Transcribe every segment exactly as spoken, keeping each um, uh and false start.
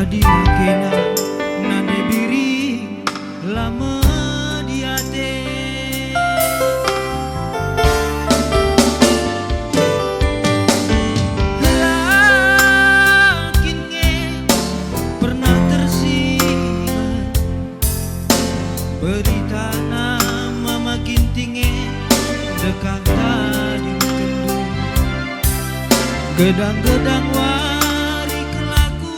Adi kena nande biri la medi ate. La kin nge pernah tersirat berita nama Ginting e dekah tading kendu. Gedang-gedang wari kelaku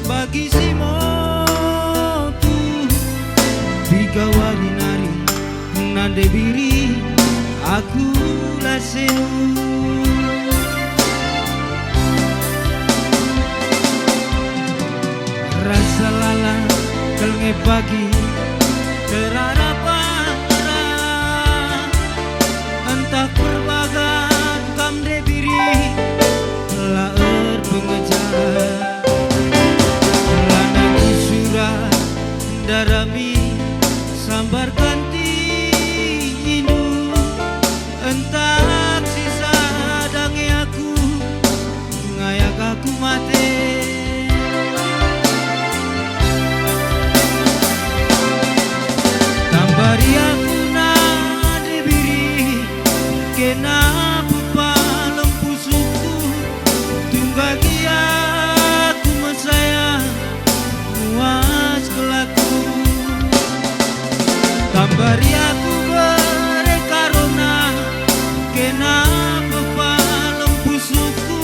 bagi si motu. Piga wari nari nande biri aku la senu. Rasa lalap kal nge pagi terarap arah. Ntah perbagan kam nde biri la erpengejar. Lanai ku surat ndarami sambar kanti indu. Ntah sisa dange aku ngayak aku mate. Tambari aku nande biri, kena pepa lempu suku, tunggagi aku mesaya, muas kelaku. Tambari aku bere karona, kena pepa lempu suku,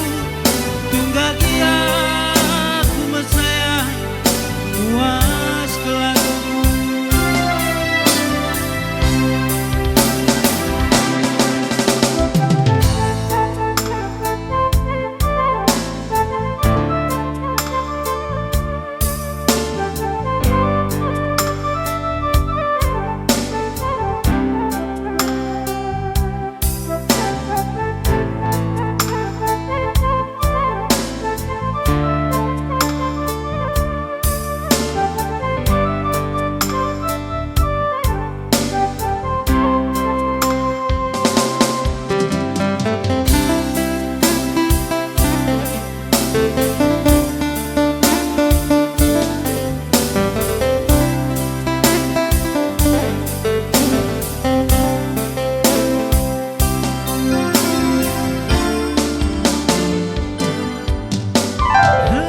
tunggagi aku mesaya, muas kelaku.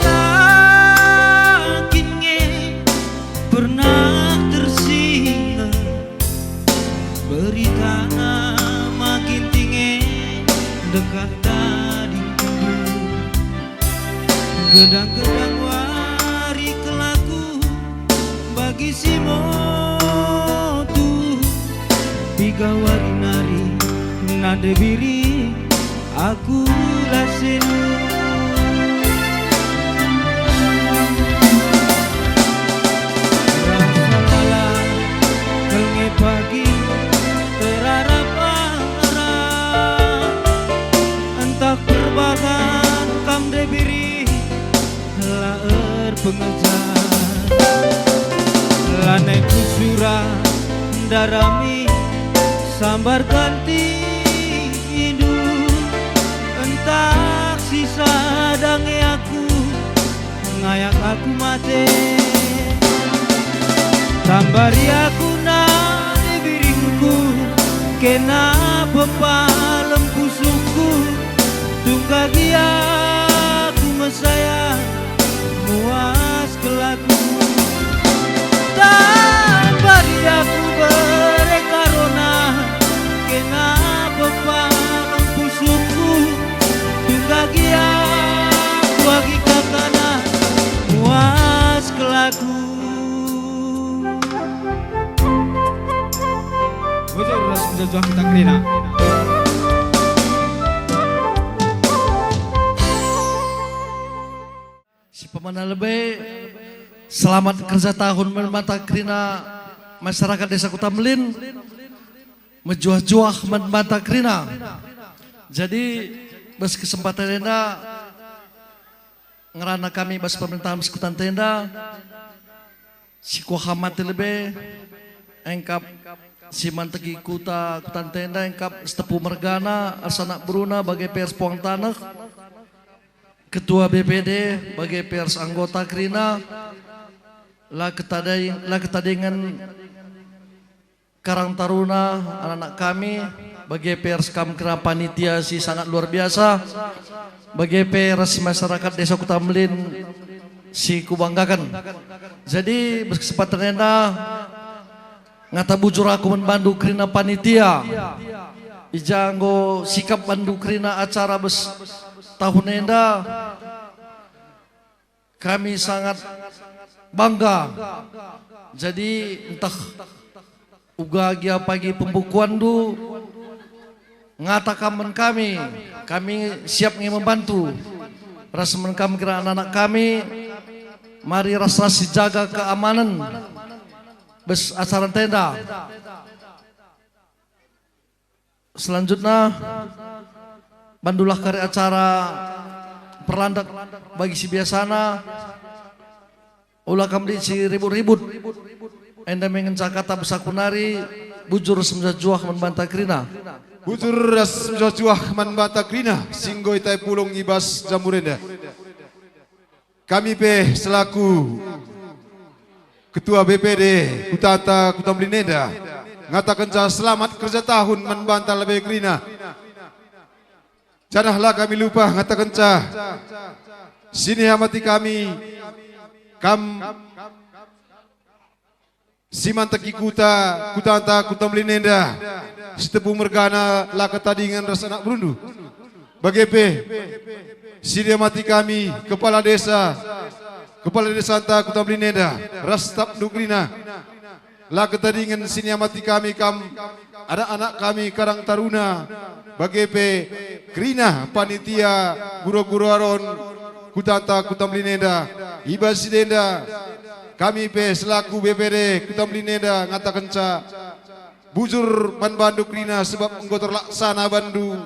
La kin nge pernah tersinger berita nama Ginting e dekah tading kendu. Gedang-gedang wari kelaku bagi si motu. Piga wari nari nande biri aku la sinu. Rasa lalap kal nge pagi terarap-arap. Ntah perbahan kam nde biri la erpengejar. Lanai ku surat ndarami sambar kanti indu. Ntah sisa dange aku ngayak aku mate. Tambari aku nande biringku, kena pepa lempu suku, tunggagi aku mesaya, muas kelaku. Tambari aku bere karona, kena pepa lempu suku, tunggagi aku agi kakana, muas kelaku. Bujur ras menjuah-juah kita kerina. Si pemena lebe, selamat kerja tahun man banta kerina masyarakat Desa Kuta Melin, mejuah-juah man banta kerina. Jadi, bas kesempatan enda, ngerana kami bas pemerintahan Sekutanta enda, si kuhormati lebe, engkap si manteki kuta, Kutanta enda, engkap setepu mergana, ras anak beruna, bage pe ras puang taneh. Ketua B P D, bage pe ras anggota kerina, la ketadai-, la ketadingen Karang Taruna, anak-anak kami, bage pe ras kam kerina panitia si sangat luar biasa, bage pe ras masyarakat Desa Kuta Mbelin si kubanggaken. Jadi, bas kesempatan enda, ngata bujur aku man bandu kerina panitia. I ja enggo sikap bandu kerina acara bas tahun enda. Kami sangat bangga. Jadi, ntah uga gia pagi pembukuanndu, ngata kam man kami, kami siap nge membantu. Ras man kam kira anak-anak kami, mari ras-ras sijaga keamanan bas acara enda. Selanjutna, bandulah kari acara perlandak bagi si biasana, ula kam lit si ribut-ribut. Enda me ngenca kata besaku nari, bujur ras mejuah-juah man banta kerina. Bujur ras mejuah-juah man banta kerina, si enggo itai pulung i bas jamur enda. Kami pe selaku Ketua B P D Kutanta Kuta Mbelin enda ngatakenca selamat kerja tahun man banta lebe kerina. Janah la kami lupa ngatakenca si nihamati kami, kam si manteki kuta, kutanta Kuta Mbelin enda, si tepu mergana la ketadingen ras anak berundu. Bage pe, si nihamati kami, kepala desa, kepala desanta Kuta Mbelin enda, ras stapndu kerina. La ketadingen si nihamati kami kam, anak-anak kami Karang Taruna, bage pe kerina panitia guru-guru Aron, kutanta Kuta Mbelin enda. I bas si enda, kami pe selaku B P D Kuta Mbelin enda ngatakenca bujur man bandu kerina, sebab enggo terlaksana bandu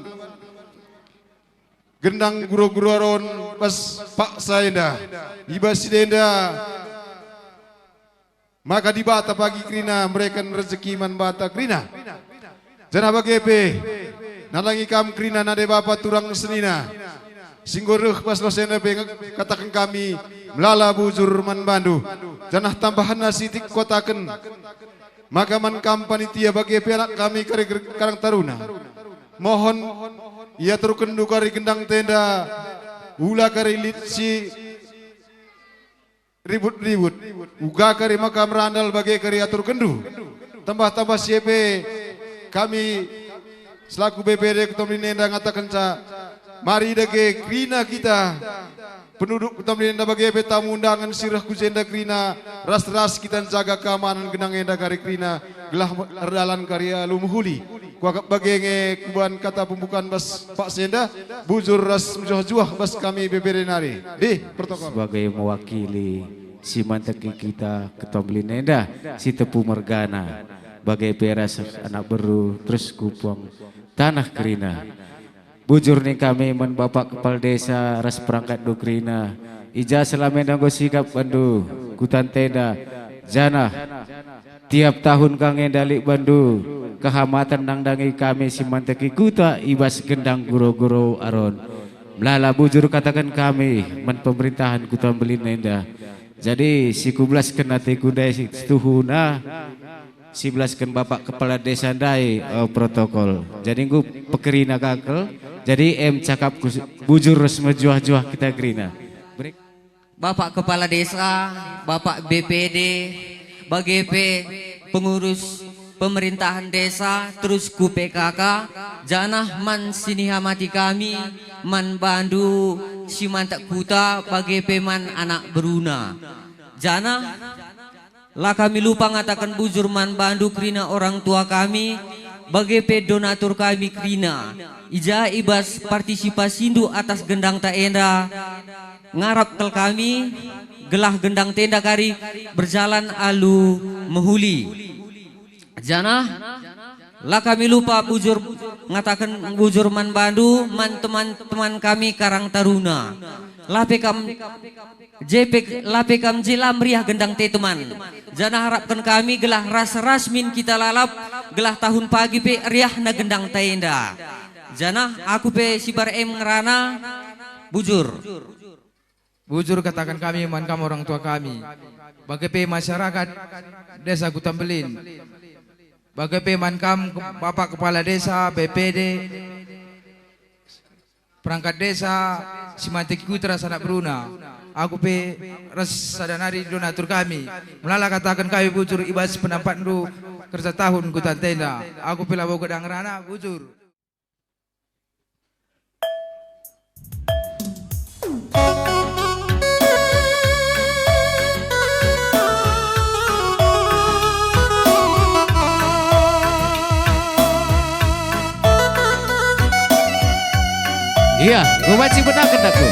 gendang guru-guru Aron bas paksa enda. I bas si enda, maka Dibata pagi kerina mereken rejeki man banta kerina. Janah bage pe, nandangi kam kerina nande bapa turang senina, si enggo reh bas los enda pe ngkataken kami melala bujur man bandu. Janah tambahenna sitik kukataken, maka man kam panitia bage pe anak kami kari ger-, Karang Taruna. Mohon iaturkenndu kari gendang tenda, ula kari lit si ribut-ribut, uga kari maka merandal bage kari aturkenndu. Tambah-tambah si e pe kami selaku B P D Kuta Mbelin enda ngatakenca, mari dage kerina kita penduduk Kuta Mbelin enda bage pe tamu undangen si reh ku jenda kerina, ras-ras kita njaga keamanan gendang enda kari kerina, gelah erdalan kari alu mehuli. Kuakap bage nge kubahan kata pembukaan bas paksa enda, bujur ras mejuah-juah bas kami B P D nari. Dih, protokol. Sebagai mewakili si manteki kita Kuta Mbelin enda, si tepu mergana, bage pe ras anak beru, terus ku puang tanah kerina. Bujur ning kami man Bapak Kepala Desa ras perangkatndu kerina, i ja selama enda enggo sikap bandu kutanta enda, janah tiap tahun ka nge ndali bandu kehamaten nandangi kami si manteki kuta i bas gendang guru-guru Aron. Melala bujur kataken kami man pemerintahan Kuta Mbelin enda. Jadi, si kubelasken ateku ndai si setuhuna, si belasken Bapak Kepala Desa ndai, eh, protokol. Jadi, enggo pekerina ka kal. Jadi, em cakapku s-, bujur ras mejuah-juah kita kerina. Berik- Bapak Kepala Desa, Bapak B P D, bage pe pengurus pemerintahan desa, terus ku P K K, janah man si nihamati kami, man bandu si manteki kuta, bage pe man anak beruna. Janah la kami lupa ngataken bujur man bandu kerina orang tua kami, bage pe donatur kami kerina. I ja i bas partisipasindu atas gendangta enda, ngarap kal kami, gelah gendangta enda kari berjalan alu mehuli. Janah la kami lupa bujur, ngataken bujur man bandu, man teman-teman kami Karang Taruna. La pe kam je pe, la pe kam je la meriah gendangta teman. Janah arapken kami gelah ras-ras min kita lalap, gelah tahun pagi pe riahna gendangta enda. Janah aku pe si bar em ngerana, bujur. Bujur kataken kami man kam orang tua kami, bage pe masyarakat Desa Kutambelin, bage pe man kam Bapak Kepala Desa, B P D, perangkat desa, Simantik Putra sanak beruna. Aku pe ras sada nari donatur kami. Melala kataken kami bujur i bas penampatndu kerja tahun ku tantenda. Aku pe labo gedang rana bujur. Iya, enggo banci benaken aku.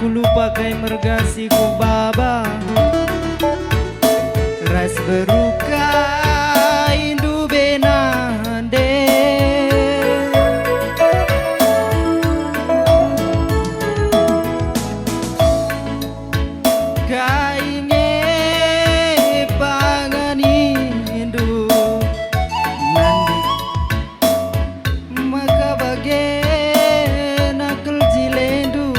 Kulupa kai merga si kubaba, ras beru kai ndube nande. Kai nge panganindu, nande maka bage nakel jilendu.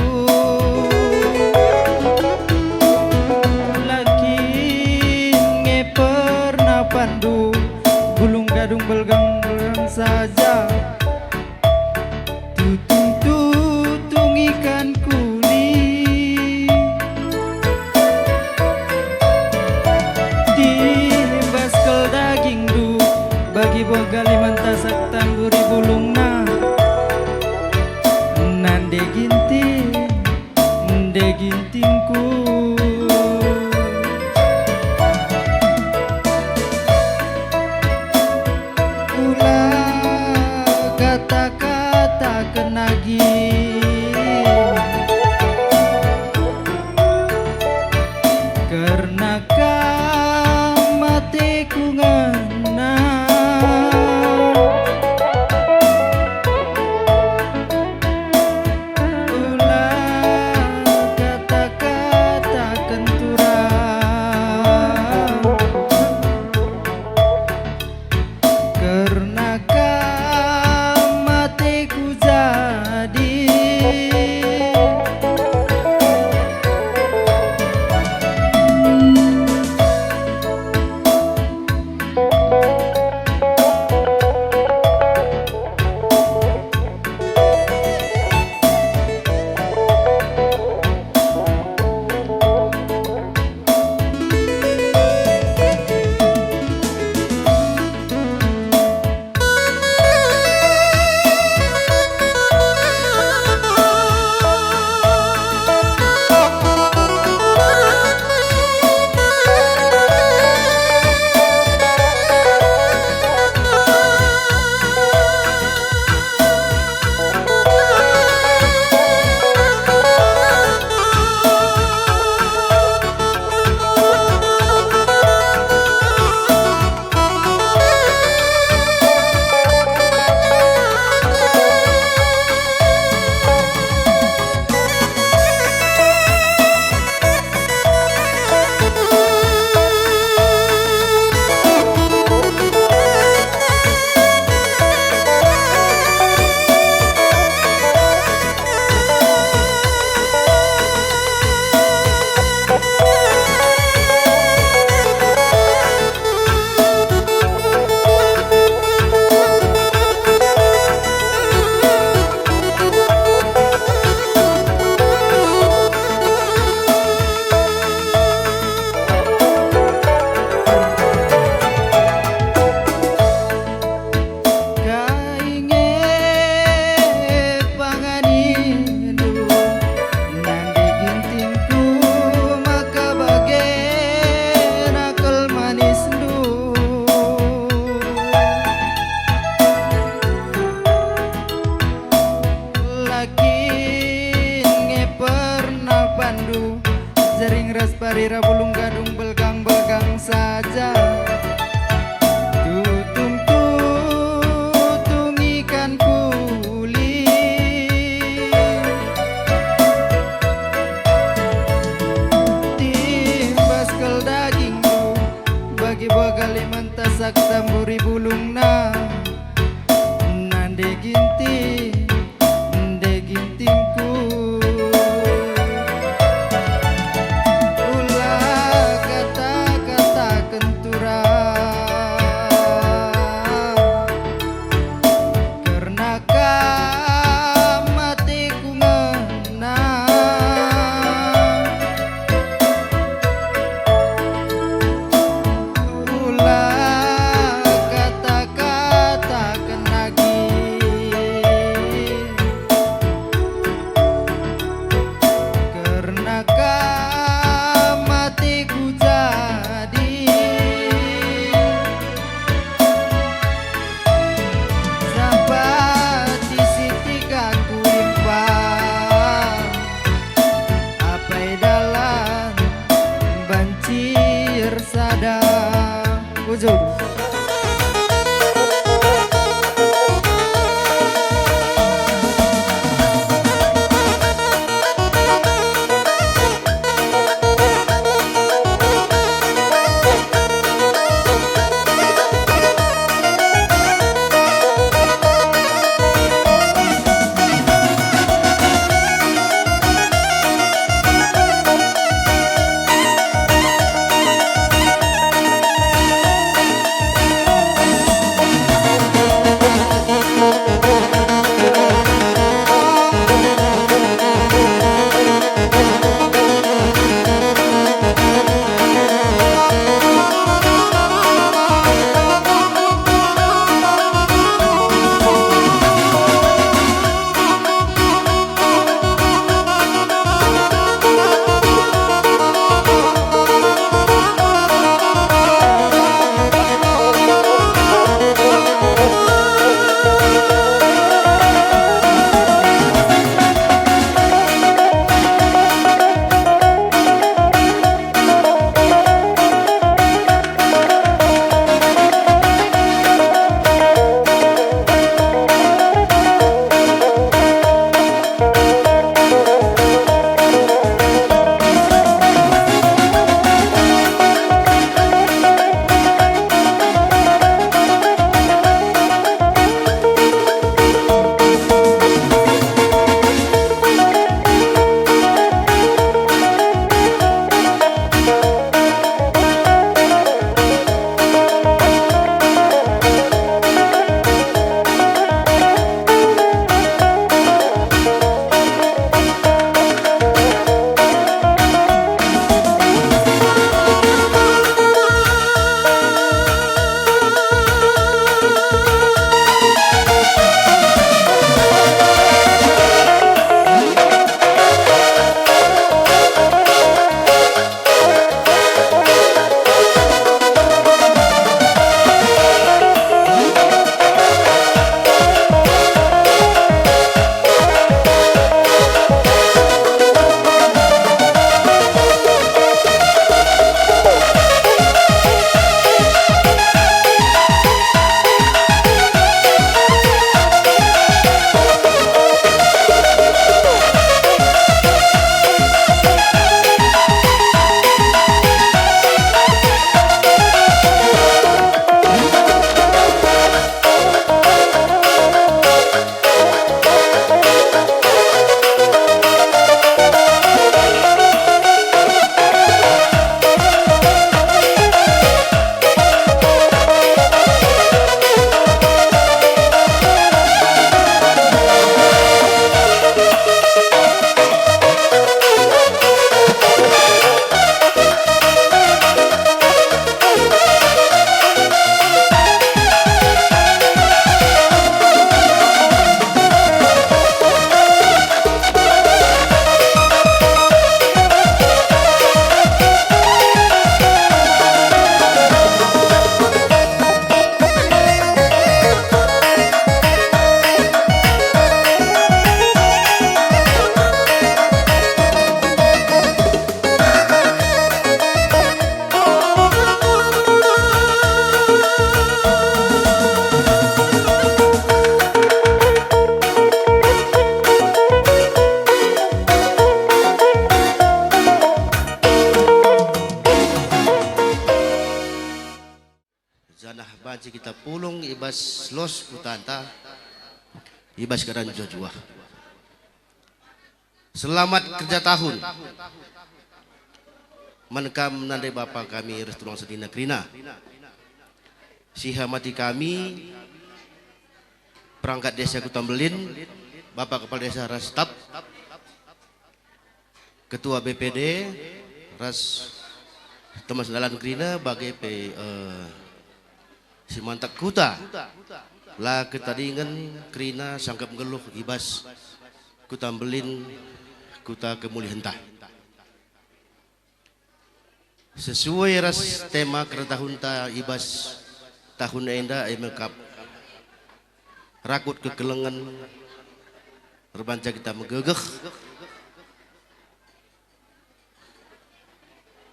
La kin nge pernah pandu, bulung gadung belgang-belgang saja, tutung-tutung ikan kuli. Timbas kal dagingndu, bagi buah galiman tasak tamburi bulungna. Nande ginting, nande gintingku. Ula kata-kataken agi, kerna kam ateku ngena. Ula kata-kataken turang, kerna kam ateku jadi. Kai nge panganindu, nande gintingku maka bage nakel manisndu. La kin nge pernah bandu, jering ras parira bulung gadung belgang-belgang saja. Tutung-tutung ikan kuli. Timbas kal dagingndu, bagi buah galiman tasak tamburi bulungna. Nande ginting, nande gintingku. Ula kata-kataken turang, kerna kam ateku ngena. Ula kata-kata Banci kita pulung i bas los kutanta, i bas keadaan juah-juah. Selamat kerja tahun man kam nande bapa kami ras tulang senina kerina. Si hamati kami, perangkat desa Kuta Mbelin, Bapak Kepala Desa ras staf, Ketua B P D ras teman sedalan kerina, bage pe, eh, si mantak kuta. La ketadingen kerina sangkap nggeluh i bas Kuta Mbelin, kuta kemuliahenta. Sesuai ras tema kerna tahunta i bas tahun enda, e me kap rakut kekelengen, erbanca kita megegeh.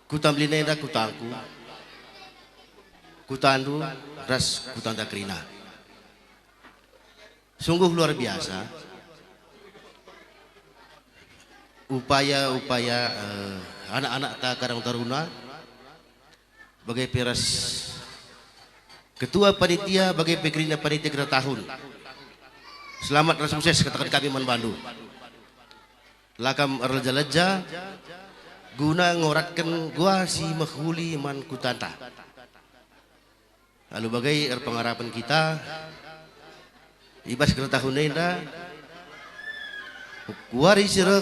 Kuta Mbelin enda kutangku, kutandu ras kutanta kerina. Sungguh luar biasa upaya-upaya, eh, anak-anakta Karang Taruna, bage pe ras ketua panitia, bage pe kerina panitia kerna tahun. Selamat ras sukses kataken kami man bandu. La kam erleja-leja guna ngoratken gua si mehuli man kutanta. Alu bage erpengarapen kita i bas kerna tahun enda, wari si reh,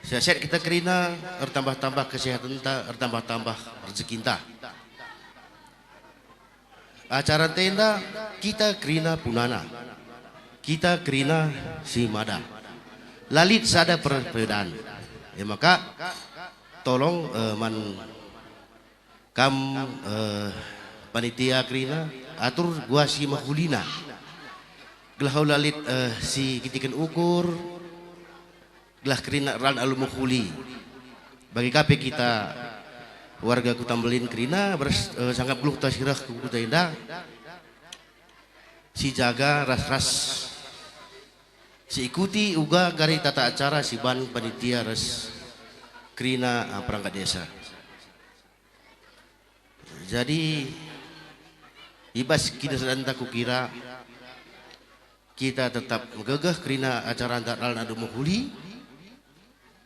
siaset kita kerina, ertambah-tambah kesehatenta, ertambah-tambah rejekinta. Acara enda kita kerina punana, kita kerina si mada. La lit sada perbedaan. E maka, tolong, eh, man kam, eh, panitia kerina, atur gua si mehulina. Gelah la lit, eh, si kitiken ukur, gelah kerina erlalan alu mehuli. Bage ka pe kita warga Kuta Mbelin kerina, beras, eh, sangkap geluhta si reh ku kuta enda, si jaga ras-ras si ikuti uga gari tata acara si ban panitia ras kerina, ah, perangkat desa. Jadi, i bas kiniseranenta kukira kita tetap megegeh kerina acaranta erlalan alu mehuli,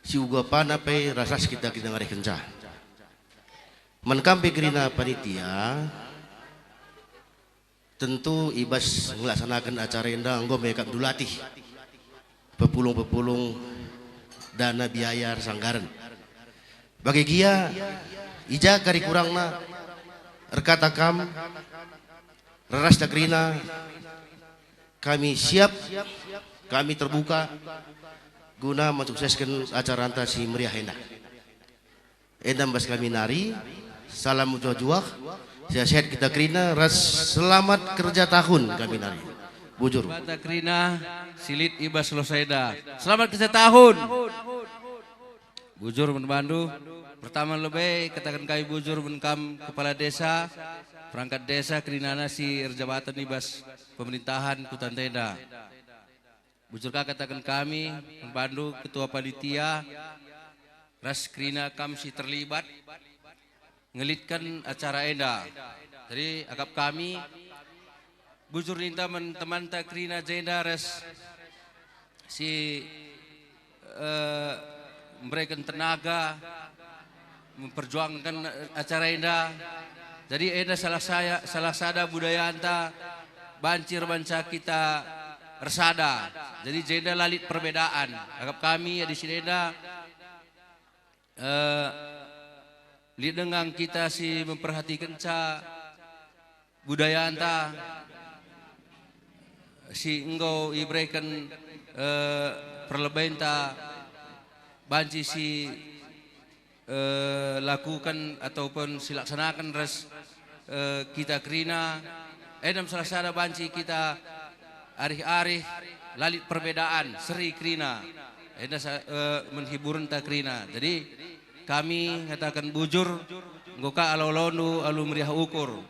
si uga pana pe ras-ras kita, kita ngarihkenca. Man kam pe kerina panitia, tentu i bas ngelaksanaken acara enda enggo me kap ndulatih pepulung-pepulung dana biaya ras anggaran. Bage gia, i ja kari kurangna, erkata kam, ras-ras ta kerina, kami siap, kami terbuka guna mensuksesken acaranta si meriah enda. Enda bas kami nari, salam mejuah-juah, sehat-sehat kita kerina, ras selamat kerja tahun kami nari. Bujur. Banta kerina, si lit i bas los enda. Selamat kerja tahun. Bujur man bandu. Pertama lebe, kataken kami bujur man kam kepala desa, perangkat desa, kerinana si erjabaten i bas pemerintahan kutanta enda. Bujur ka kataken kami, man bandu ketua panitia, ras kerina kam si terlibat ngelitken acara enda. Jadi, akap kami, bujur ninta man temanta kerina jenda ras si, eh, mereken tenaga, memperjuangken, eh, acara enda. Jadi enda salah saya, salah sada budayanta banci erbanca kita ersada. Jadi jenda la lit perbedaan. Akap kami ya di sini enda, eh, lit denga kita si memperhatikenca budayanta si enggo ibereken, eh, perlebenta banci si, eh, lakuken ataupun silaksanaken ras, eh, kita kerina. Enda me salah sada banci kita arih-arih, la lit perbedaan, seri kerina. Enda sa-, eh, menghiburenta kerina. Jadi, kami ngataken bujur, enggo ka alo-alondu alu meriah ukur.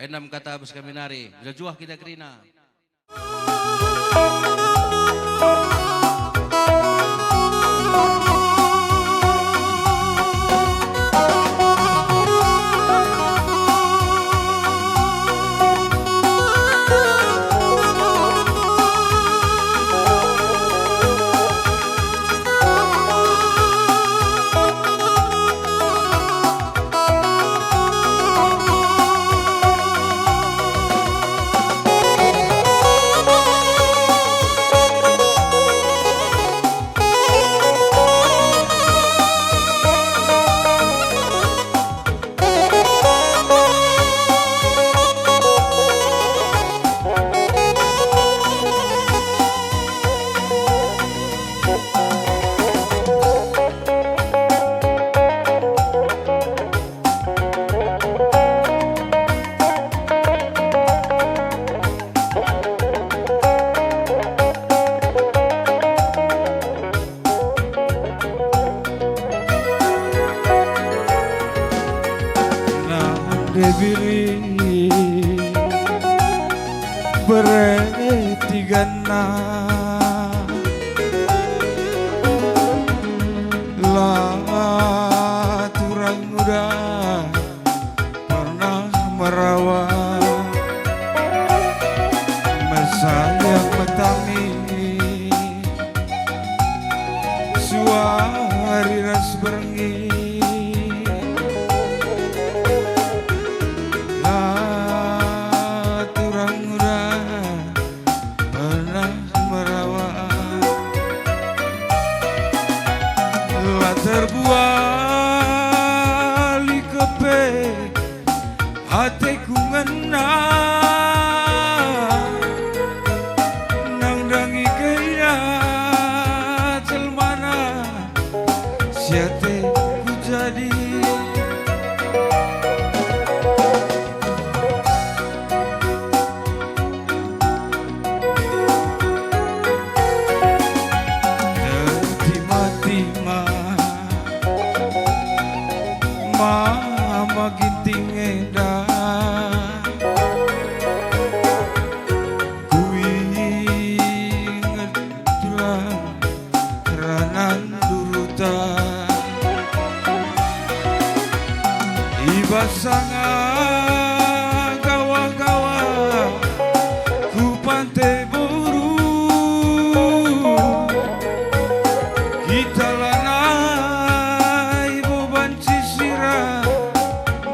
Enda me kata bas kami nari, mejuah-juah kita kerina. Perhatikanna, la turang uda pernah merawa, mesayang metami, suari ras berngi. La turang uda pernah merawa, la terbual ikepe ateku ngena, nandangi kena jelmana. Si ateku jadi tertima-tima, Mama Ginting enda. Kuinget tulang ranan duruta. I bas sanga gawa-gawa ku Pante Boru, kita lanai bo banci sira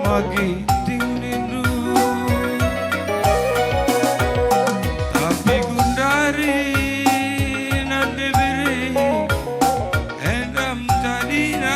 magi ting nindu. Tapi gundari nande biri enda mtadina.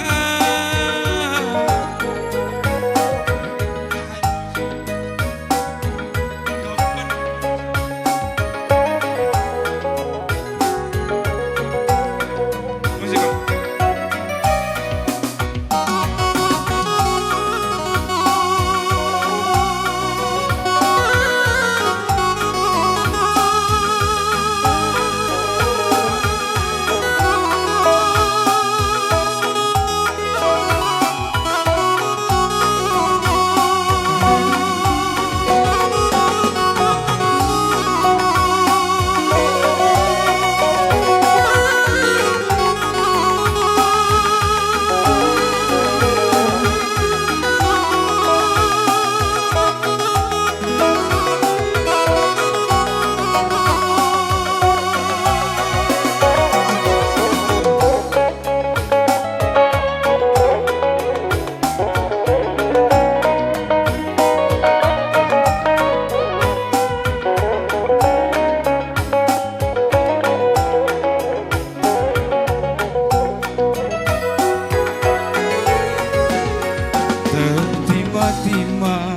Tertima-tima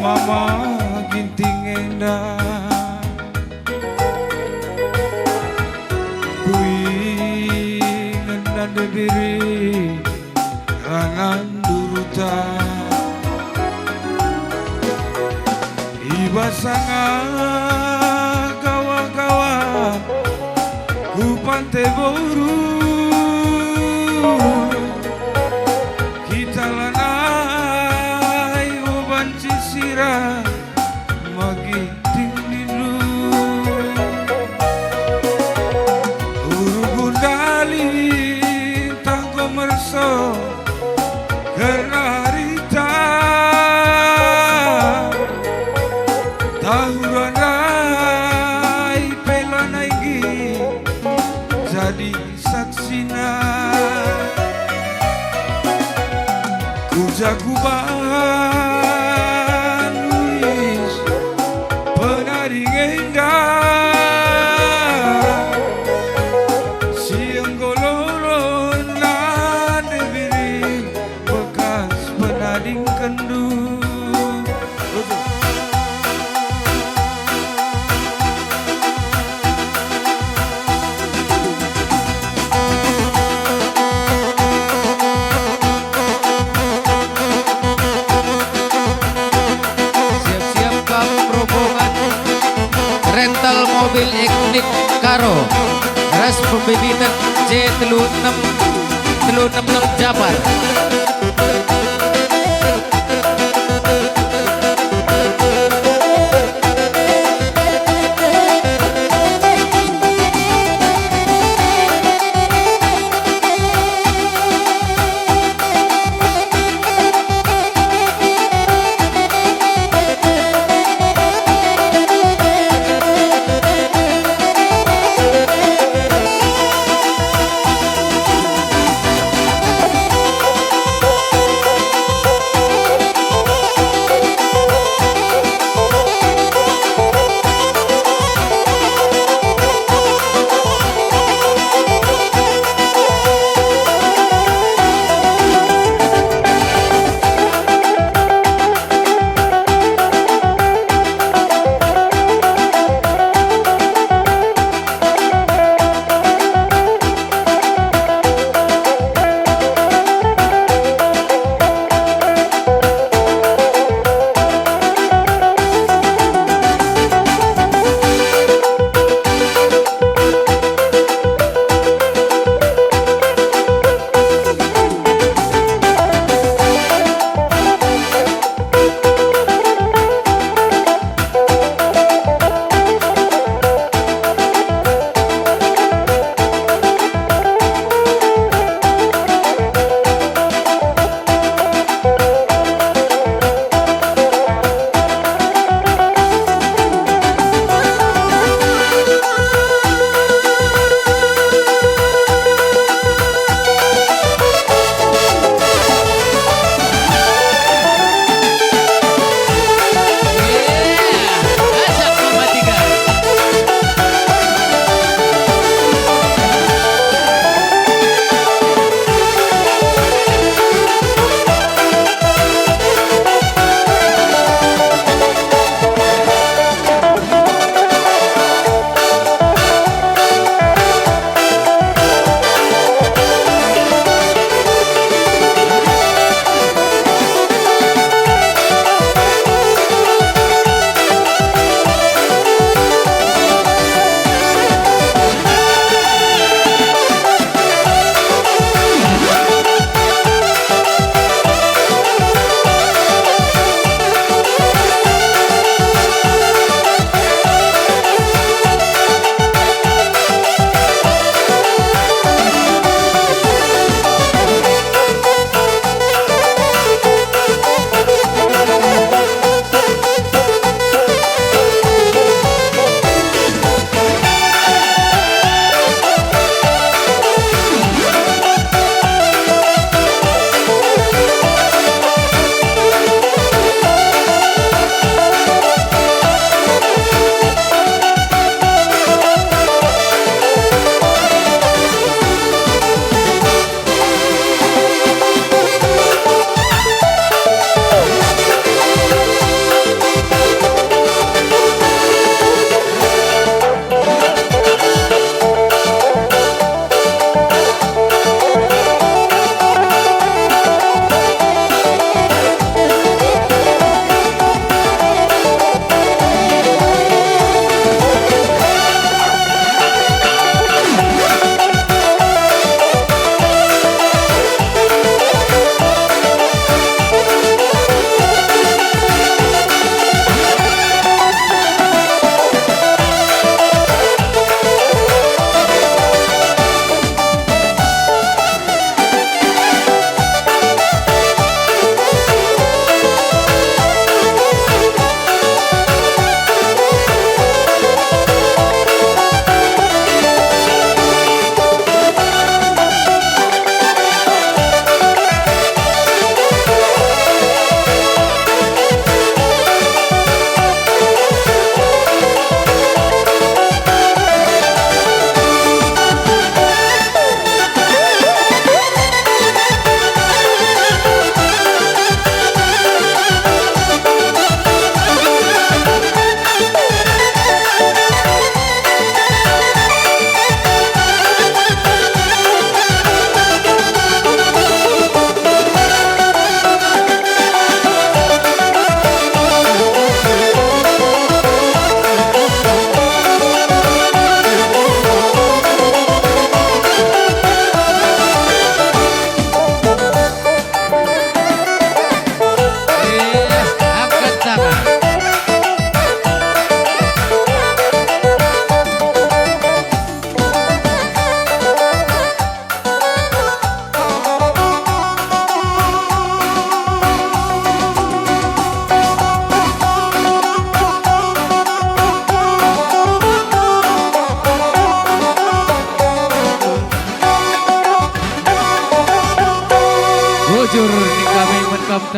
Mama Ginting enda. Kuinget nande biri ranan duruta. I bas sanga gawa-gawa ku Pante Boru, kita lanai bo banci sira magi ting nindu. Uru gundali tanggo merso kerna rita, tahu randai pe lanai nggit jadi saksina. Ku ja kubahan uis penading enda, si enggo lolo nande biri bekas penadingkenndu. Siap-siap kam rombongan rental mobil etnik Karo ras pembibitan J telu enam, telu enam enam Japar.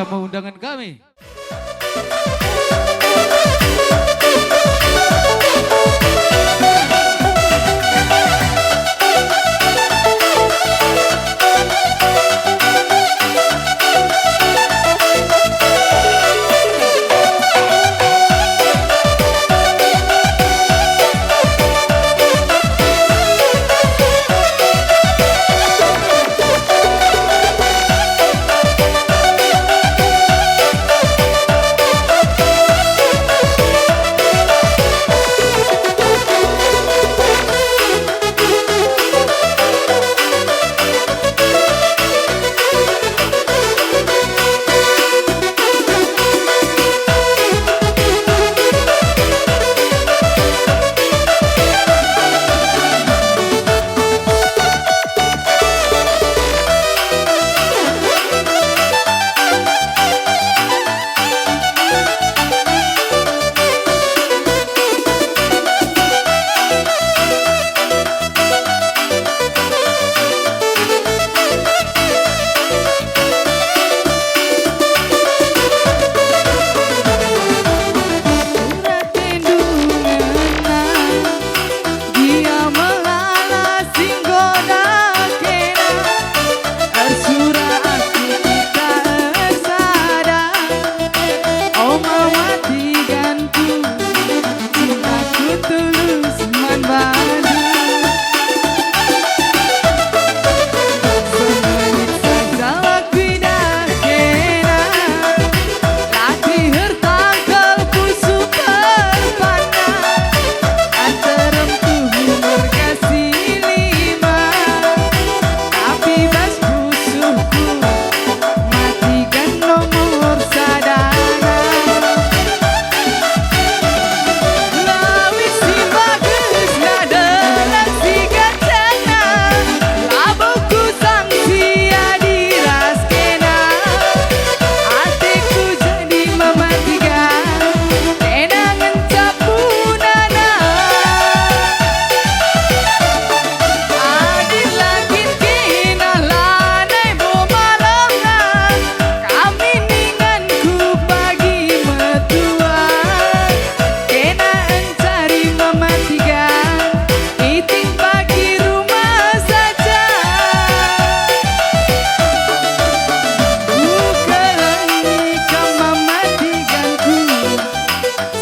Mau undangan kami. Dia melala si nggoda kena, ersurak aku kita ersada. O mawatiganku, cintaku tulus man bandu. Semenit saja kuidah kena, latih ertangkel pusuh perpana. Anterem tuhu merga si lima, tapi bas pusuhku matikan nomor sadana. Lawit si bagus, nada si gacana, labo kusang si adi ras kena. Ateku jadi mamatikan, kena ngenca punana. Adi la kin kena lanai bo malemna, kami ninganku pagi metua. Kena encari mamatikan, iting pagi rumah saja. Kukelengi kam mamatikanku,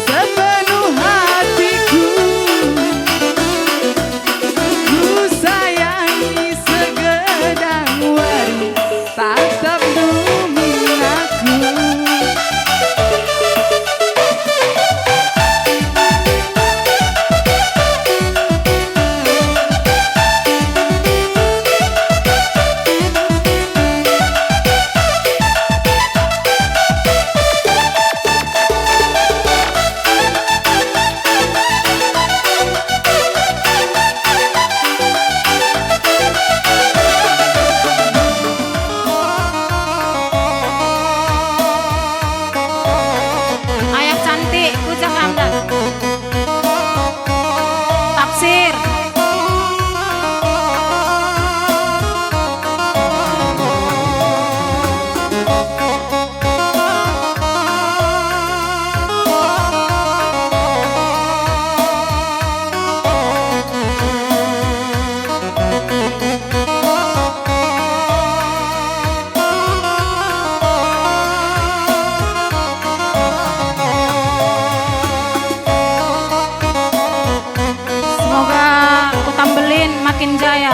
sepenuh hatiku. Kusayangi segedang wari, tatap dumin aku. Ayah cantik, kucah randang. Tafsir. Semoga Kota Mbelin makin jaya.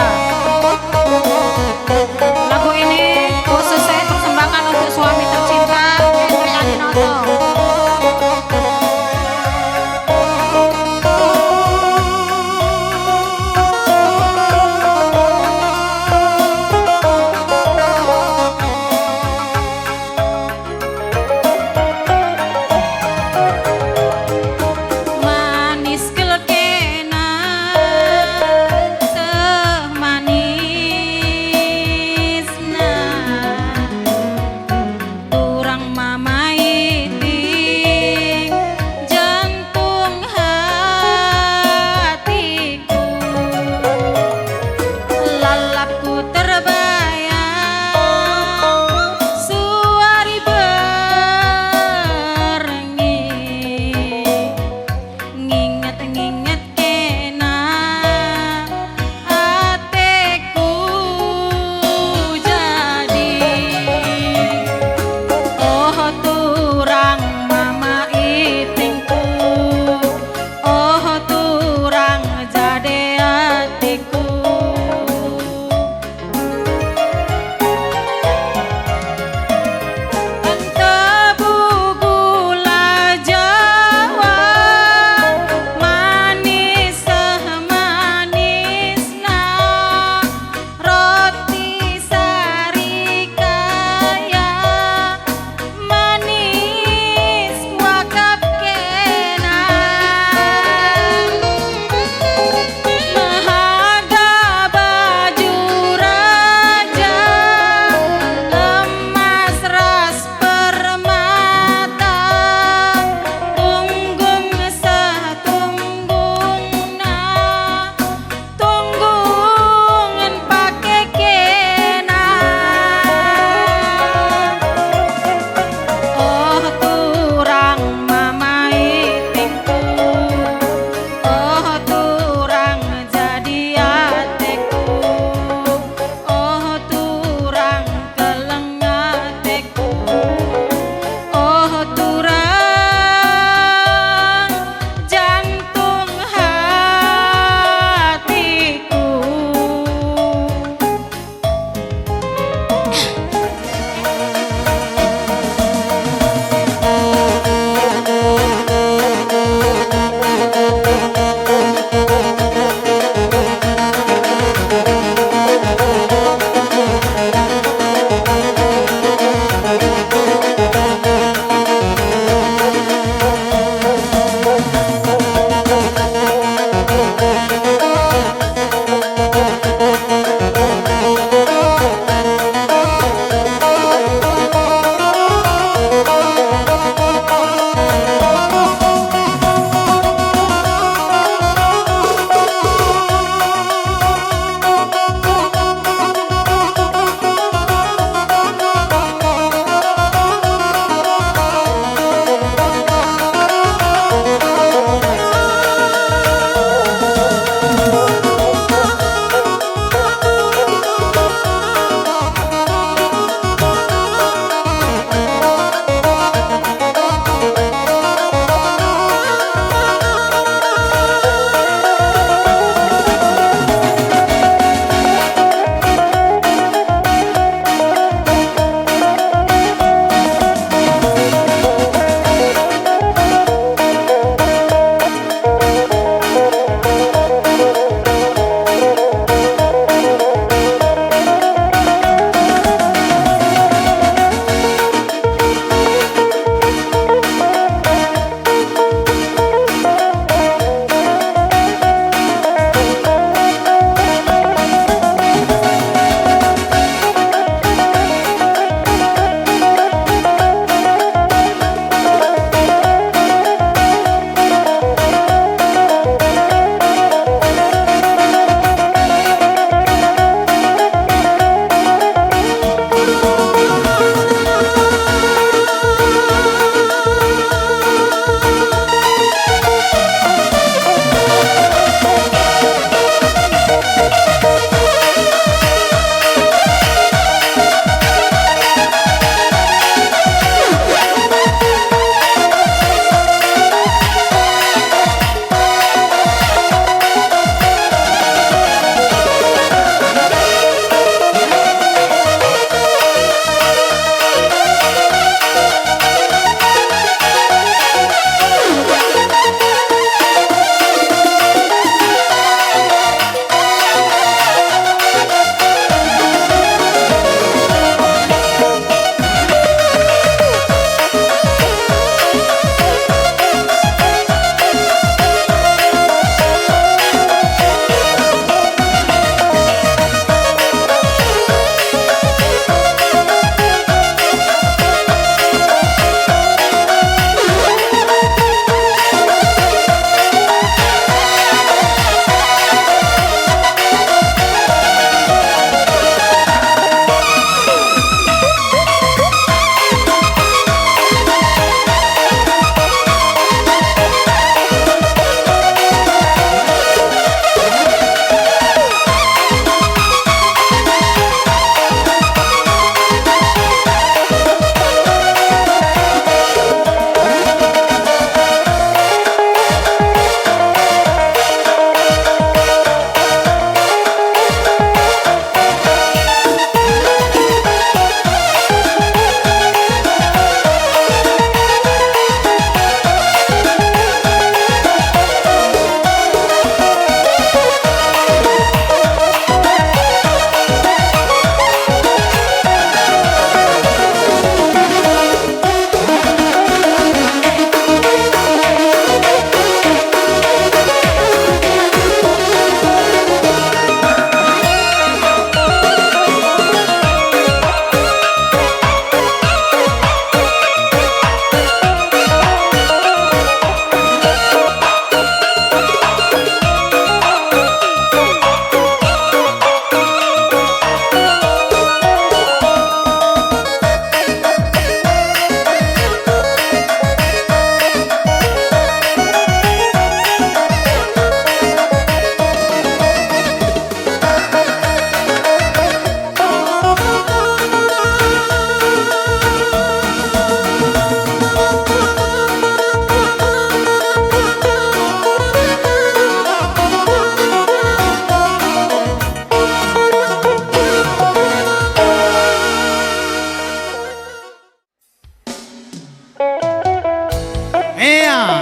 Lagu ini khusus saya persembahkan untuk suami tercinta, Hendri Adinoto. Manis kal kena, seh manisna. Turang mama iting,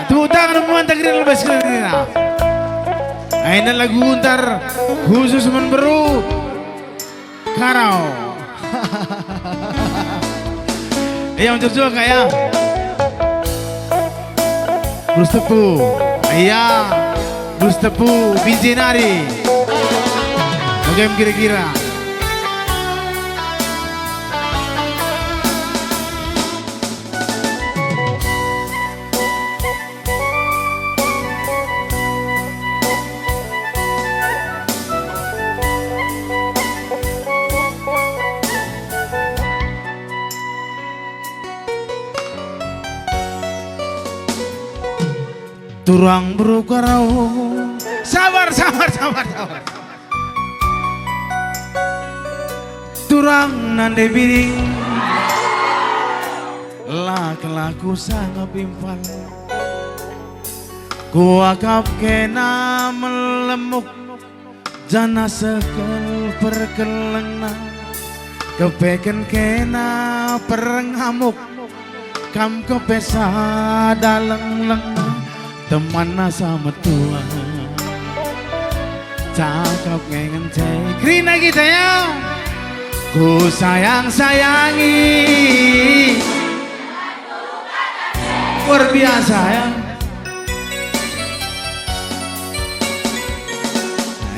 Tepuk tangen man Tagerina lebih sekali. Enda lagu Guntar khusus man beru Karo. Iya, mencur juga, Kak, ya. Blues Tepu. Iya. Blues Tepu, Binjai nari. Bagaimana kira-kira? Turang beru Karo. Sabar, sabar, sabar, sabar. Turang nande biring, la kelaku sangap impal. Kuakap kena melemuk, janah sekel perkelengna. Kepeken kena perngamuk, kam kepe sada lenglengna, temanna sa metua. Cakap nge ngenca kerina kita, ya. Ku sayang-sayangi. Luar biasa, ya.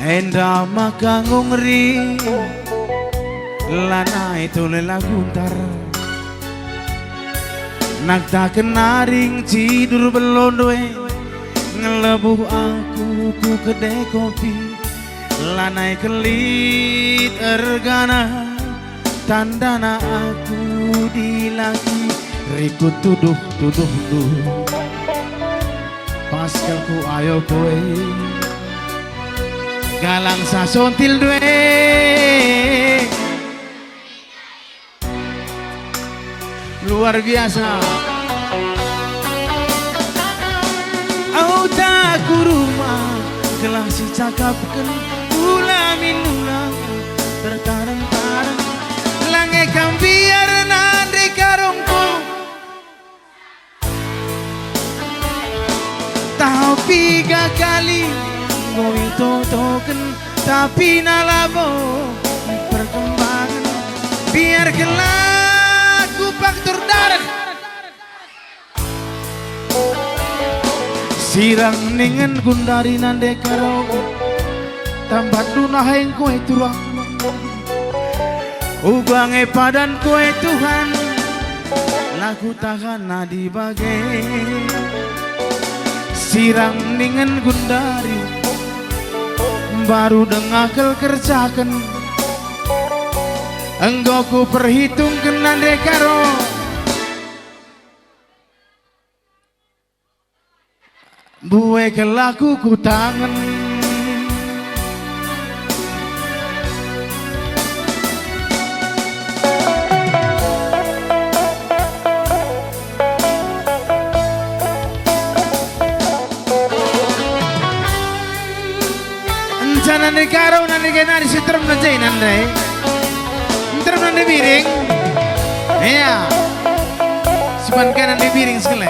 Enda maka ngungri, lanai tole lagu ntar. Naktaken naring cidur belondu e, ngelebuh aku ku kedai kopi, lanai kelit ergana, tandana aku dilaki, rikut tuduh-tuduhndu. Pas kal ku ayo koe, galang sasontil due. Luar biasa. Auta ku rumah, gelah sicakapken, ula min ula, tertareng-tareng. Lange kam biar nande karongku. Tapi gakali enggo itotoken, tapi na labo perkembangen. Biarkenlah ku paktur dareh. Sirang ningen gundari nande karo, tambat dunah engko e turang. Uga nge padan koe Tuhan, la kutahan adi bage. Sirang ningen gundari, mbaru denga kal kerjaken. Enggo kuperhitungken nande karo. Mbue kal aku kutangen. Enca nande karo, nande genari si terem nande nande. Terem nande biring. Iya. Siban kai nande biring sekali.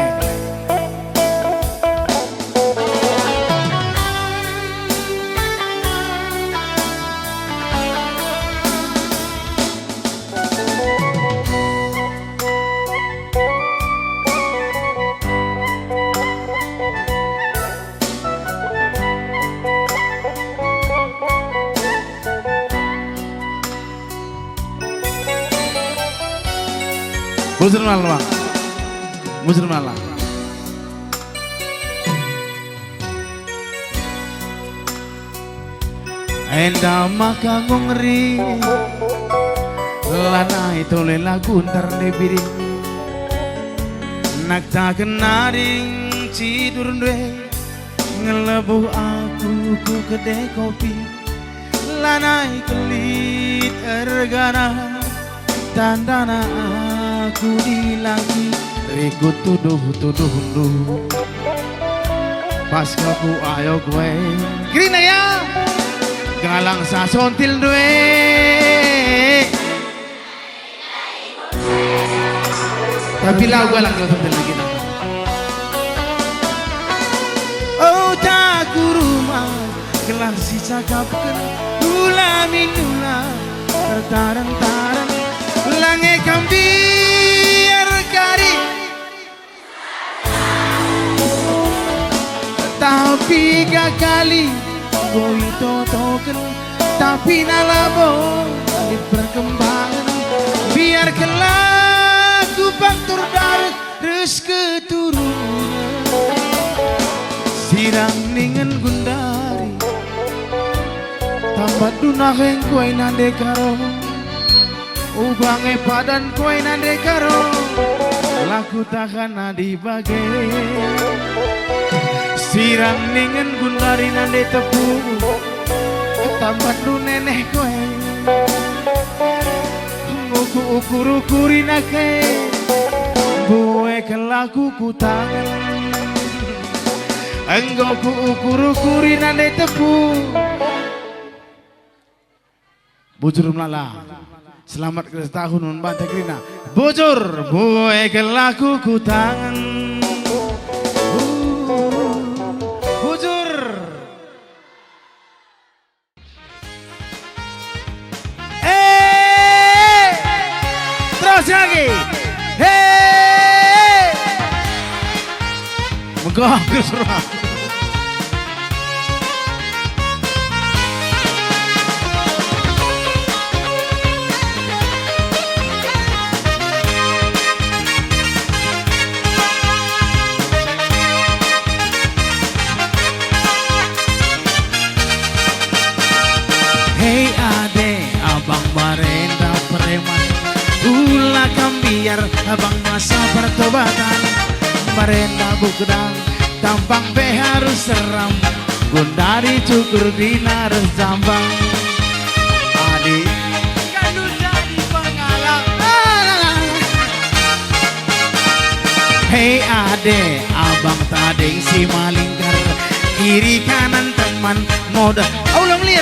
Bujur malah, Bang. Bujur malah. Enda maka ngungri, lanai tole lagu ntar nde biring. Naktaken naring cidur ndue, ngelebuh aku ku kedai kopi. Lanai kelit ergana, tandana aku dilaki, rikut tuduh-tuduhndu. Pas kal ku ayo gue. Kerina ya. Galang sasontil ndue. Tapi lau galang sasontil kita. Lah sicakapken, ula min ula tertaren-taren, lange kam biar kari. Tapi kakali enggo itotoken, tapi na labo lit perkembangen. Biarkenlah ku paktur dareh ras keturunen. Sirang ningen gundari, tambat dunah engkuai nande karo. Uga nge padan kuai nande karo, la kutahan adi bage. Sirang ningen gundari nande tepu, tambat duneneh kuai. Enggo kuukur-ukuri nake, mbue kelaku kutangen. Enggo kuukur-ukuri nande tepu. Bujur melala. Selamat kerina tahun man banta kerina. Bujur, mbue kelaku kutangen. Bujur. Eh, terus lagi. Hei. Megah ke surah. Hei ade, abang barenda preman, ula kam biar abang masa pertobatan. Barenda bukdang, tampang pe harus seram, gundari cukur dinar jambang. Adi, kanu jadi pengalaman. Hei ade, abang tading si malingkar, kiri kanan teman, modal. Au, ulang lir.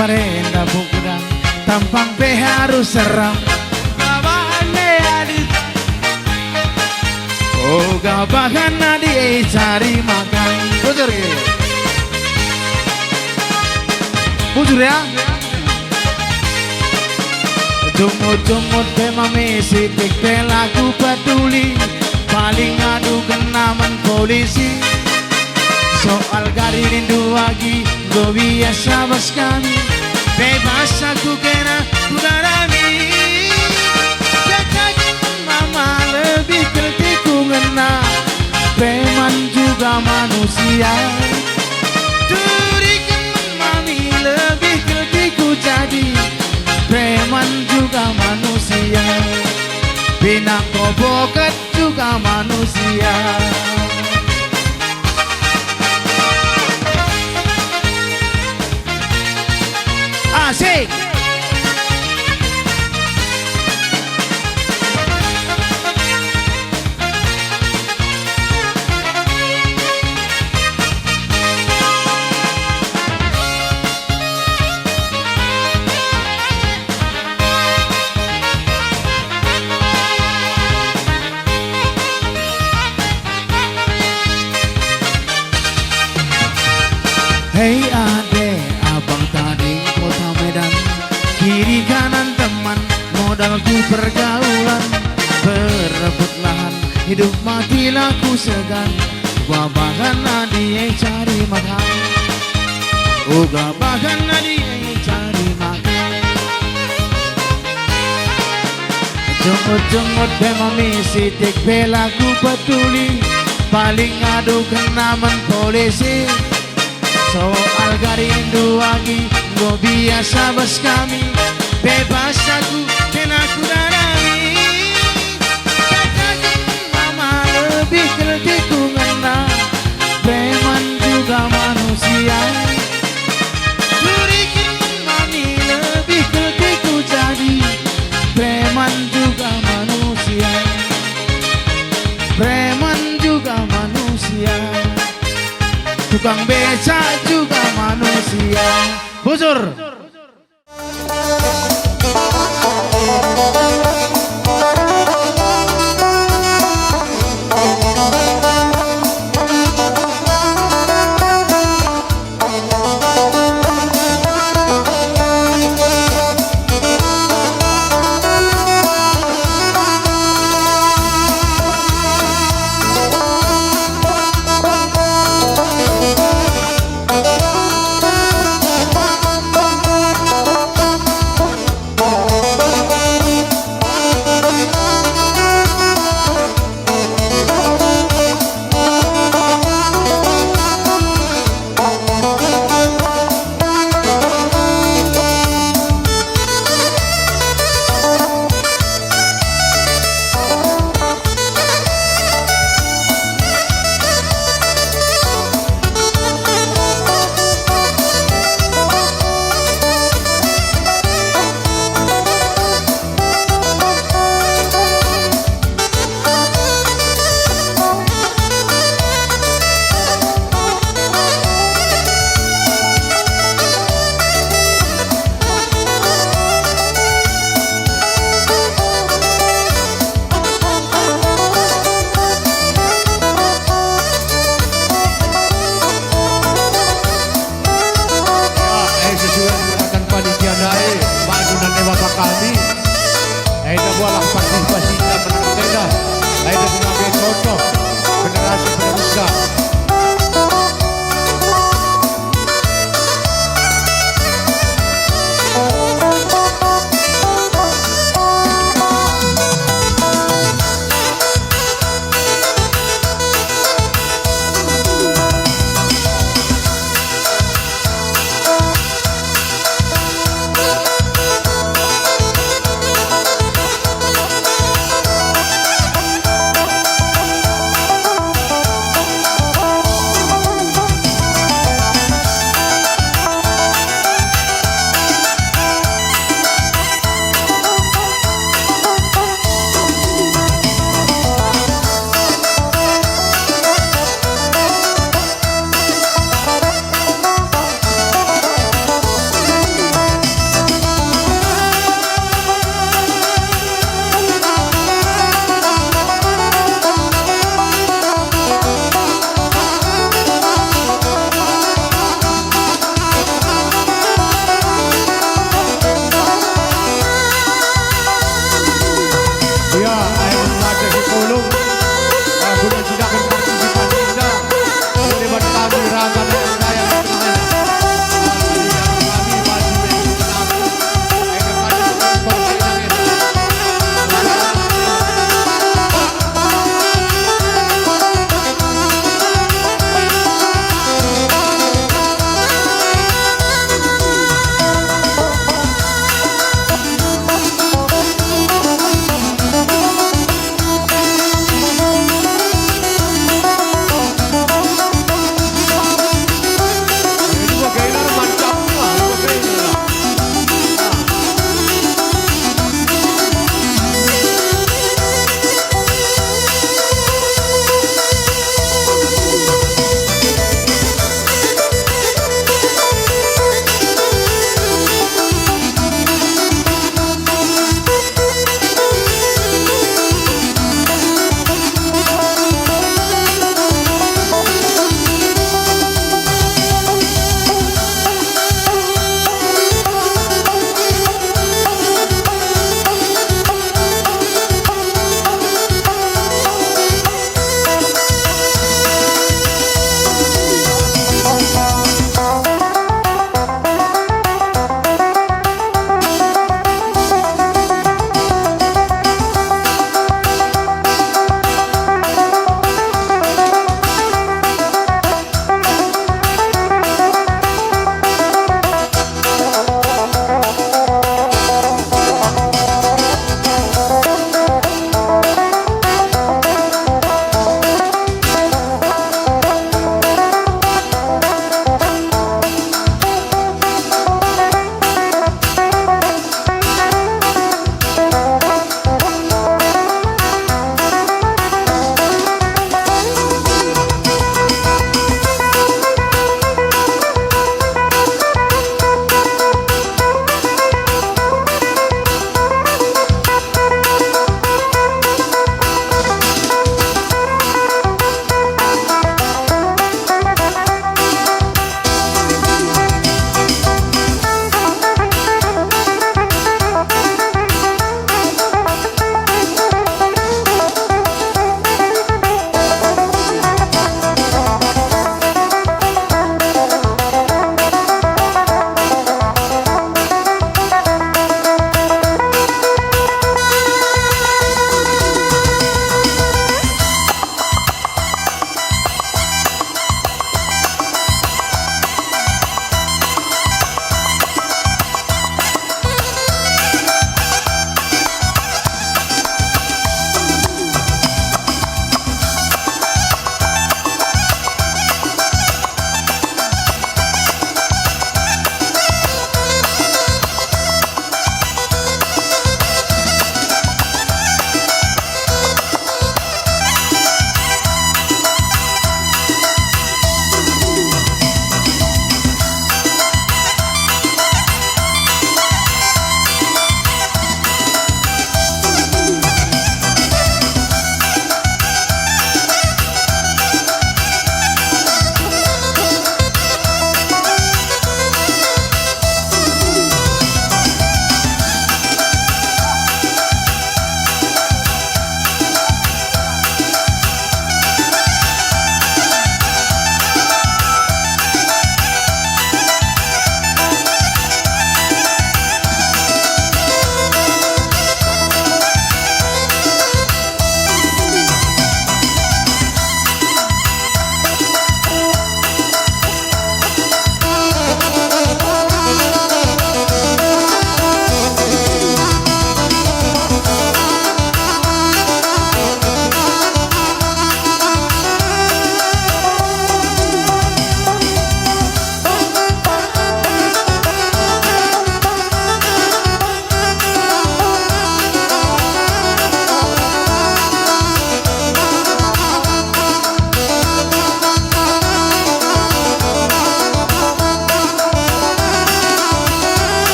Barenda bukdang, tampang pe harus seram. Gabahan me adi. Oh, gabahan adi, eh, cari makan. Bujur, ya? Bujur, ya? Jungut-jungut pe mami, sitik pe la kupeduli, paling adu kena man polisi. Soal gari rindu agi, enggo biasa bas kami, bebas aku kena kudarami. Kataken mama lebih keltiku ngena, preman juga manusia. Turiken mami lebih keltiku jadi, preman juga manusia. Pinang koboket juga manusia. Asik. Hei ade, abang tading Kota Medan, kiri kanan teman, modalku pergaulan, berebut lahan, hidup mati la kusegan, gabahan adi e cari makan. Oh, gabahen adi e cari makan. Jungut-jungut pe mami, sitik pe la kupeduli. Paling adu kena man polisi. Soal gari rindu agi, enggo biasa bas kami. Bebas aku, kena kudarami. Kataken mama, lebih keltiku ngena, preman juga manusia. Turiken mami, lebih keltiku jadi, preman juga manusia. Preman juga manusia. Tukang becak juga manusia. Bujur.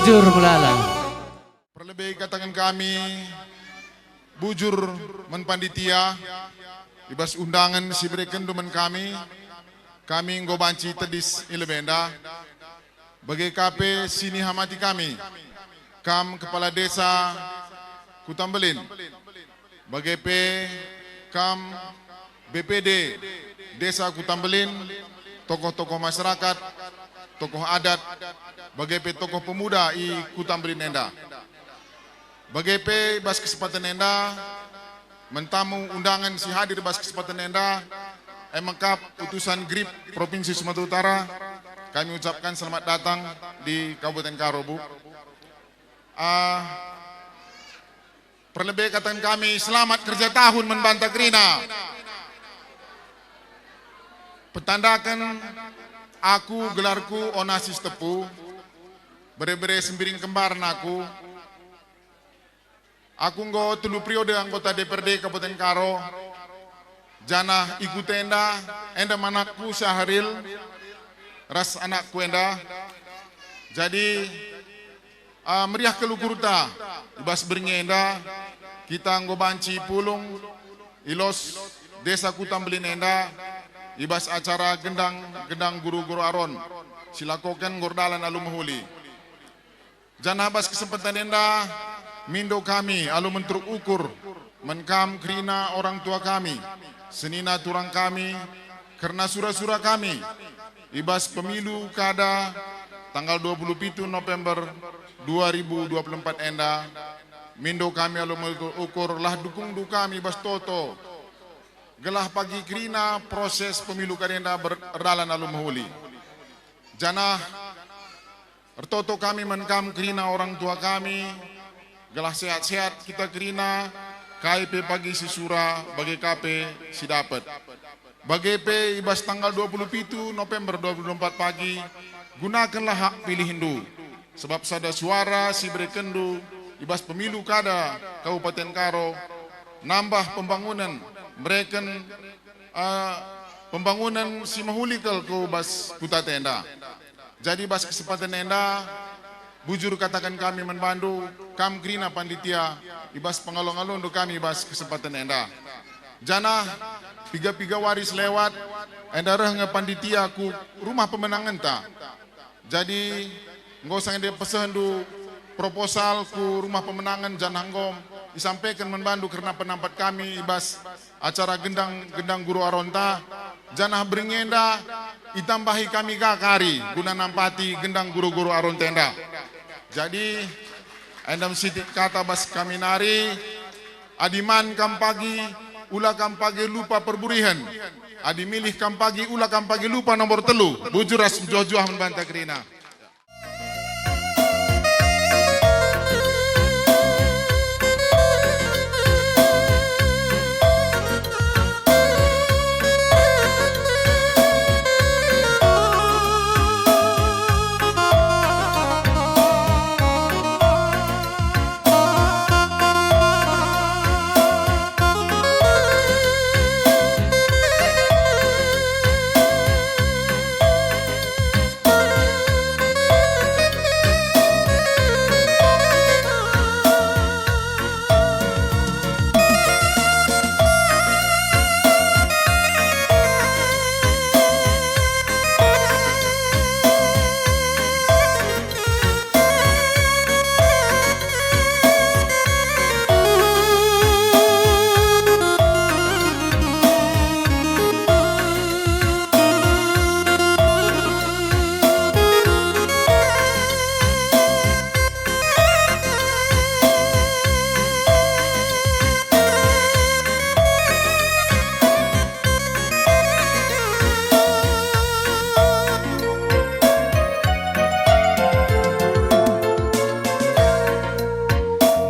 Bujur melala. Perlebe kataken kami bujur man panitia, i bas undangen si berekenndu man kami, kami enggo banci tedis i lebe enda. Bage ka pe si nihamati kami, kam Kepala Desa Kutambelin, bage pe kam B P D Desa Kutambelin, tokoh-tokoh masyarakat, tokoh adat, bage pe tokoh pemuda i Kutambelin enda. Bage pe bas kesempatan enda, man tamu undangan si hadir bas kesempatan enda, e me kap utusan GRIP Provinsi Sumatera Utara, kami ucapkan selamat datang di Kabupaten Karo, Bu. Ah, perlebe kataken kami selamat kerja tahun man banta kerina. Petandaken aku, gelarku Onassis Tepu, bere-bere Sembiring Kembarn aku. Aku enggo telu periode anggota D P R D Kabupaten Karo, janah i kuta enda, enda me anakku Syahril ras anakku enda. Jadi, ah, meriah kal ukurta i bas berngi enda, kita enggo banci pulung i los Desa Kutambelin enda i bas acara gendang-gendang guru-guru Aron si lakoken enggo erdalan alu mehuli. Janah bas kesempatan enda, mindo kami alu menteruk ukur man kam kerina orang tua kami, senina turang kami, kerna sura-sura kami i bas pemilu kada tanggal dua puluh pitu November dua ribu dua puluh empat enda, mindo kami alu menteruk ukur lah dukungndu kami bas toto, gelah pagi kerina proses pemilu kada enda ber-, erdalan alu mehuli. Janah ertoto kami man kam kerina orang tua kami, gelah sehat-sehat kita kerina, kai pe pagi si sura, bage ka pe si dapet. Bage pe i bas tanggal dua puluh pitu November dua ribu dua puluh empat pagi, gunakenlah hak pilihndu, sebab sada suara si berekenndu i bas pemilu kada Kabupaten Karo nambah pembangunen, mereken, eh, pembangunen si mehuli kal ku bas kuta enda. Jadi bas kesempatan enda, bujur kataken kami man bandu, kam kerina panitia, i bas pengalo-ngalondu kami bas kesempatan enda. Janah piga-piga wari selewat, enda reh nge panitia ku rumah pemenangenta. Jadi, enggo sanga ende pesehndu proposal ku rumah pemenangen janah enggo isampaiken man bandu kerna penampat kami i bas acara gendang-gendang guru Aronta, janah berngi enda itambahi kami ka kari guna nampati gendang guru-guru Aronta enda. Jadi, enda me sitik kata bas kami nari, adi man kam pagi, ula kam pagi lupa perburihen. Adi milih kam pagi, ula kam pagi lupa nomor telu. Bujur ras mejuah-juah man banta kerina.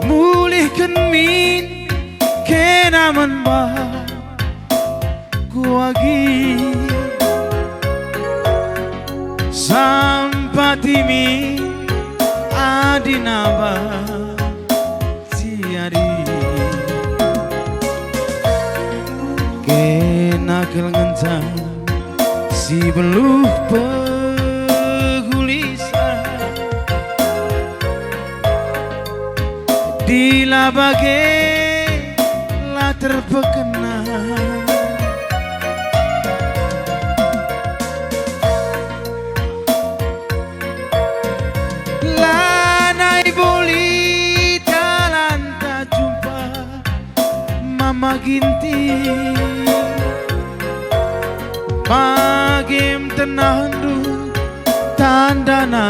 Mulihken min kena man bas kuagi, sampati min adi naba si adi. Kena kal ngenca si beluh pegulisan. bage la terpekena. Lanai boli talanta jumpa Mama Ginting. Bagem tenahndu tandana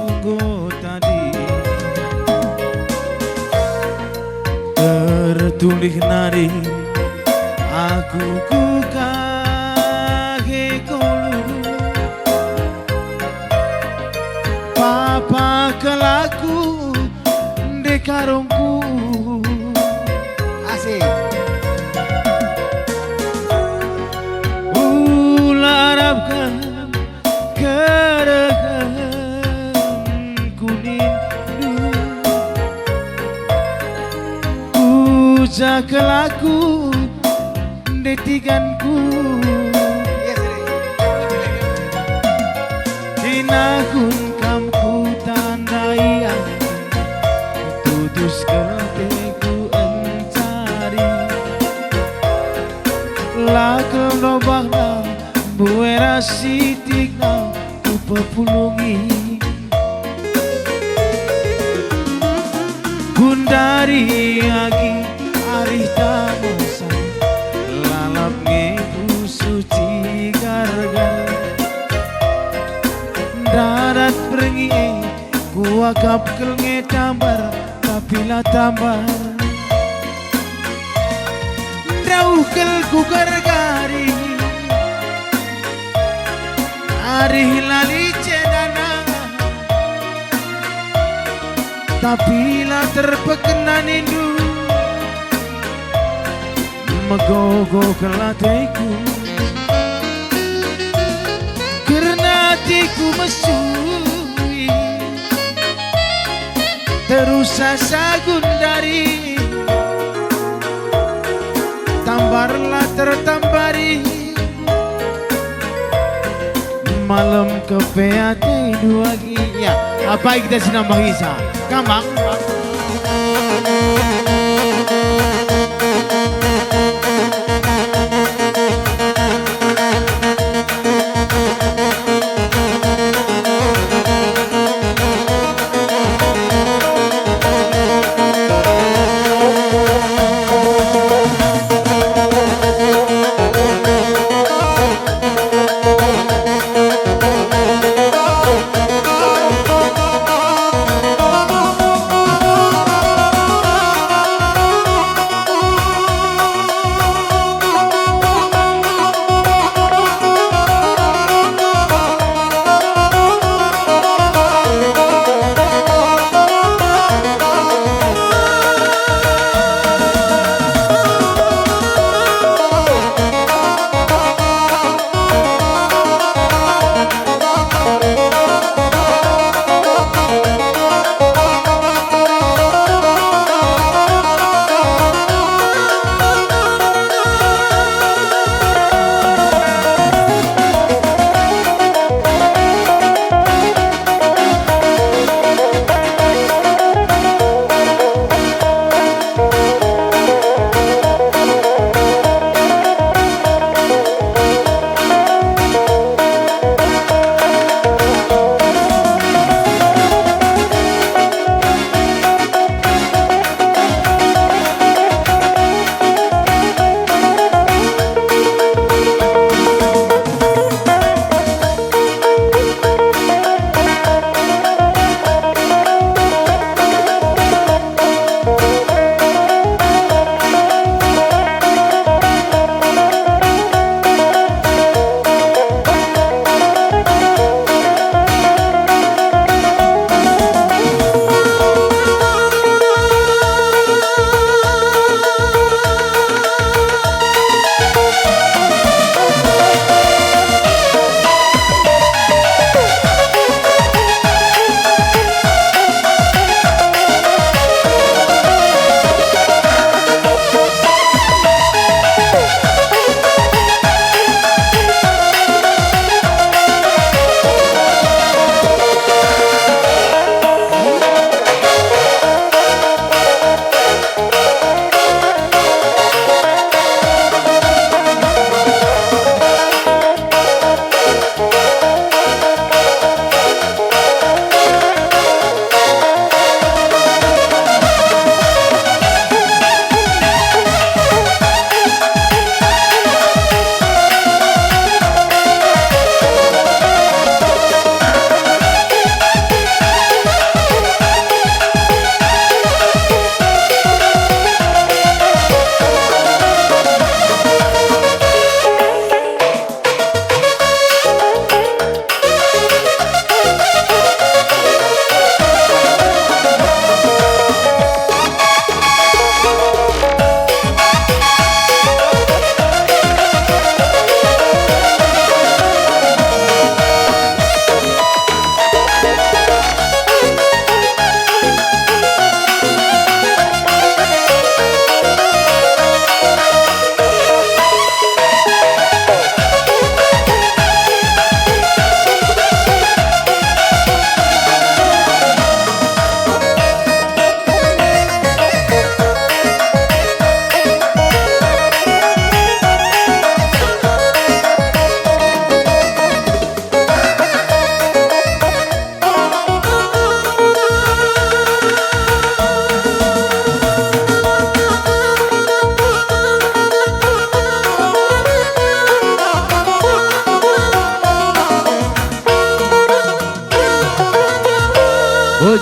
enggo tadi. Tertulih nari aku ku kahe kolu. Papa kelaku nde karungku. Asik. Ula arapken kerehenku nindu. Uja kelaku nde tiganku. Tinahun kam kutandai ate, tutus kelenteku encari. La kel robahna, mbue ras sitikna, kupepulungi. Gundari agi arih tamosa, lalap nge pusuh cigar-gar. Ndarat berngi e, kuakap kel nge tambar, tapi la tambar. Ndauh kel kugargari, arih la licin dana, tapi la terpekena nindu. Megogo kel ateku, kerna ateku mesui. Terus asa gundari, tambar la tertambari. Malem kepe ate dua gia. Apai kita si nambah isa? Gampang.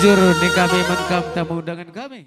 Jujur ning kami man kam tamu undangan kami.